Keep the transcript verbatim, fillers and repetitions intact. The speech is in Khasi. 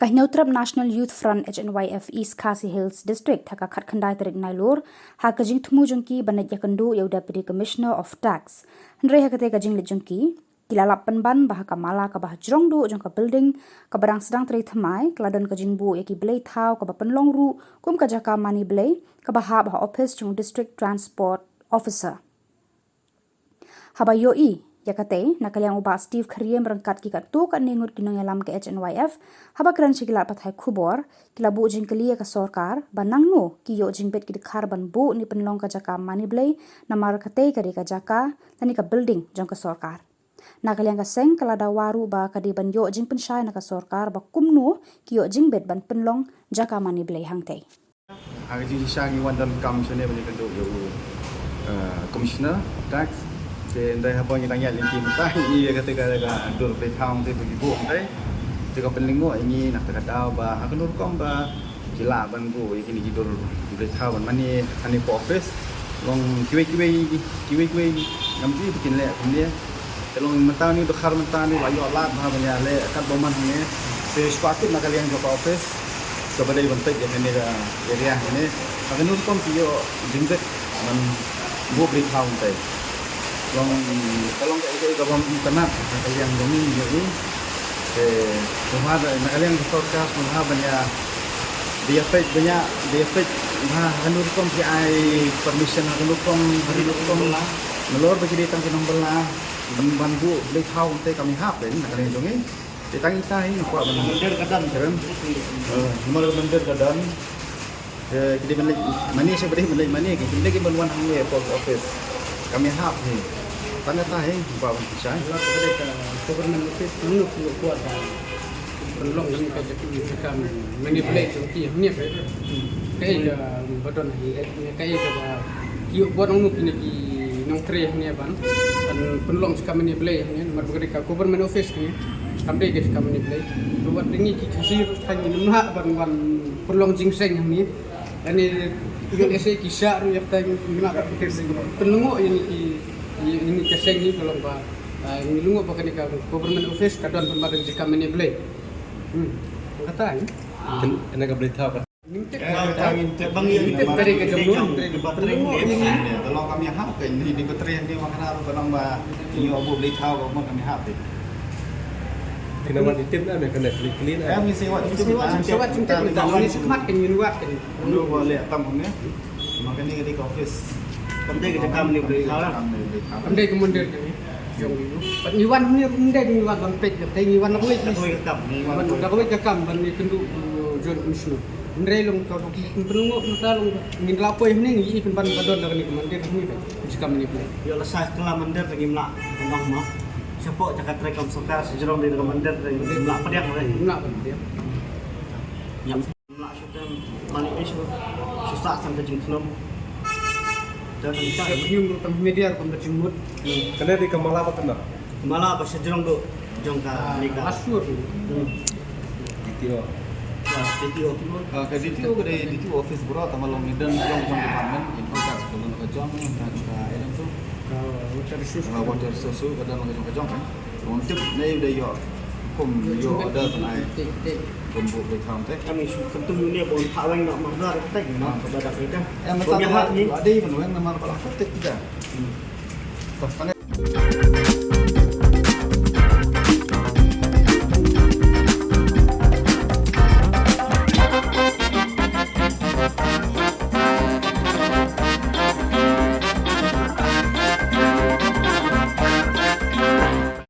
Ka Hynñiewtrep National Youth Front, H N Y F, East Khasi Hills District ha ka khatkhyndai tarik Nailur, ha ka jingthmu jong ki ban leit ïakynduh ïa u Deputy Commissioner of Tax. Hynrei ha katei ka jingleit jong ki, ki la lap pynban ba ha ka mala kaba hajrong duh jong ka building kaba dang sdang trei thymmai, ka la don ka jingbuh ïa ki blei thaw kaba pynlong ruh kum ka jaka mane blei, kaba hap ha office jong u District Transport Officer. Haba ïohi ïa katei, na ka liang u Bah Steve Khariem ryngkat ki katto katne ngut ki nongïalam ka H N Y F, haba kren sha ki lad pathai khubor, ki la buh jingkylli ïa ka sorkar ba nangno ki ïoh jingbit ki dkhar ban buh ne pynlong ka jaka mane blei, namar katei ka dei ka jaka lane ka building jong ka sorkar. Na ka liang ka seng, ka la dawa ruh ba ka dei ban ïoh jingpynshai na ka sorkar ba kumno ki ïoh jingbit ban pynlong jaka mane blei hangtei. Ha ka jingshisha ngi wan donkam shane ban ïakynduh ïa u, eh, Commissioner Tax. Te hynrei haba ngi dang ïaid lynti mynta, ngi ïohi ïa katei ka, ka dur blei thaw te ba ki buh hangtei. Te ka pynlyngngoh ïa ngi na kata ka daw ba ha kano rukom ba ki lah ban buh ïa kine ki dur blei thaw ban mane hangne hapoh office. Long kiwei kiwei, kiwei kiwei ngam ju i ba kin leh kumne. Te long mynta une u dkhar mynta une la ïoh lad bha ban ïaleh katba mon hangne. Te shu kwah tip na ka liang jong ka office kaba dei ban peit ïa kane ka area hangne, ha kano rukom ki ïoh jingbit ban buh blei thaw hangtei. Long ka long kaei kaei kaba ym itynnad ha ka liang jong ngi, jong ngi. Te sngewbha na ka liang ka sorkar sngewbha ban ïa, ban ïa peit, ban ïa, ban ïa peit bha ha kano rukom ki ai permission, ha kano rukom, ha kano rukom. Nalor ba ki dei tang ki nongbylla ban, ban buh blei thaw hangtei, kam ïahap eh na ka liang jong ngi. Te tang ita hi ngi kwah ban, namar ka mandir ka don. Eh, namar ka mandir ka don. Eh, ki dei ban leit mane, sha ba dei ban leit mane, ki dei ki ban wan hangne hapoh office. Kam ïahap hi. Tang ita hi ngi kwah ban pynshai. Lada ka dei ka government office, nangno ki kwah ban pynlong kane ka jaka mane blei jong ki hangne. Kaei kaba don hangne, kaei kaba ki ïoh buh, nangno kine ki nongtrei hangne ban, ban pynlong jaka mane blei hangne, namar ba ka dei ka government office hangne, kam dei ka jaka mane blei. Ba wat ngi ki Khasi ruh tang ngim lah ban wan pynlong jingseng hangne. Lane ïoh lehse ki shah ruh ïa kata, ngim lah ban pynlyngngoh ïa ngi ki, ïa ngi ka seng ngi, ka long ba, ah, ngi lyngngoh ba kane ka government office ka don pynban jaka mane blei. Hmm. Kata, eh? Kane ka blei thaw ka Ngim tip. Ngim tip ba ngim tip ka dei ka jong no. Pynlyngngoh ïa ngi. Te long kam ïahap, ka dei ba trei hangne ma khana ruh ka long ba ïoh buh blei thaw ka mon, kam ïahap te. Kane wat ïa tip na me, kane kli kli na. Em, ngi seiwat, ngi seiwat, ngi seiwat, ngi seiwat, ngi seiwat, ngi seiwat. Ngi seiwat, ngi seiwat. Ngi seiwat, ngi seiwat. Ma kane ka dei ka office. Kam dei ka jaka mane blei thaw la. Kam dei ka mandir kane jong ngi. Bad ngi wan hangne ruh ym dei ngi wan ban peit, te ngi wan da kawei ka kam, ngi wan da kawei ka kam ban ïakynduh u Joint Commissioner. Hynrei long ka pynlyngngoh mynta long ngin la poi hangne ngi i pynban ba don da kane ka mandir hangne, ka jaka mane blei. Ïoh lashai kylla mandir te ngim lah ban ong mo. Shapoh jaka trei kam sorkar, shajrong dei da ka mandir te ngim lah pdiang re. Ngim lah ban pdiang. Ym lah shu tem, mane shu, shu sah san ka jingthnum. Te kan ka jingthnum ruh tang media ruh kan ka jingmut. Kane dei ka mala ba kane. Mala ba shajrong duh jong ka, ah, nika. Asur. Hmm. D T O. Ah, D T O. Ah, ka D T O ka dei D T O office baroh, tangba long ngi don jong jong department, income tax ka don ka jong, ka, ka, eh, don tu. Ka water resource. Ah, water resource ka don ka jong ka jong, eh. Wan tip ne u dei ïoh kum ïoh order ban ai. Kum buh blei thaw te. Kami shu kyntu ïa une ba un phah weng noh mardor te, noh, kaba dak ita. Em, mynta ïa ni. Ade ban weng namar ba la kut te ita. Hmm. Tah, tang.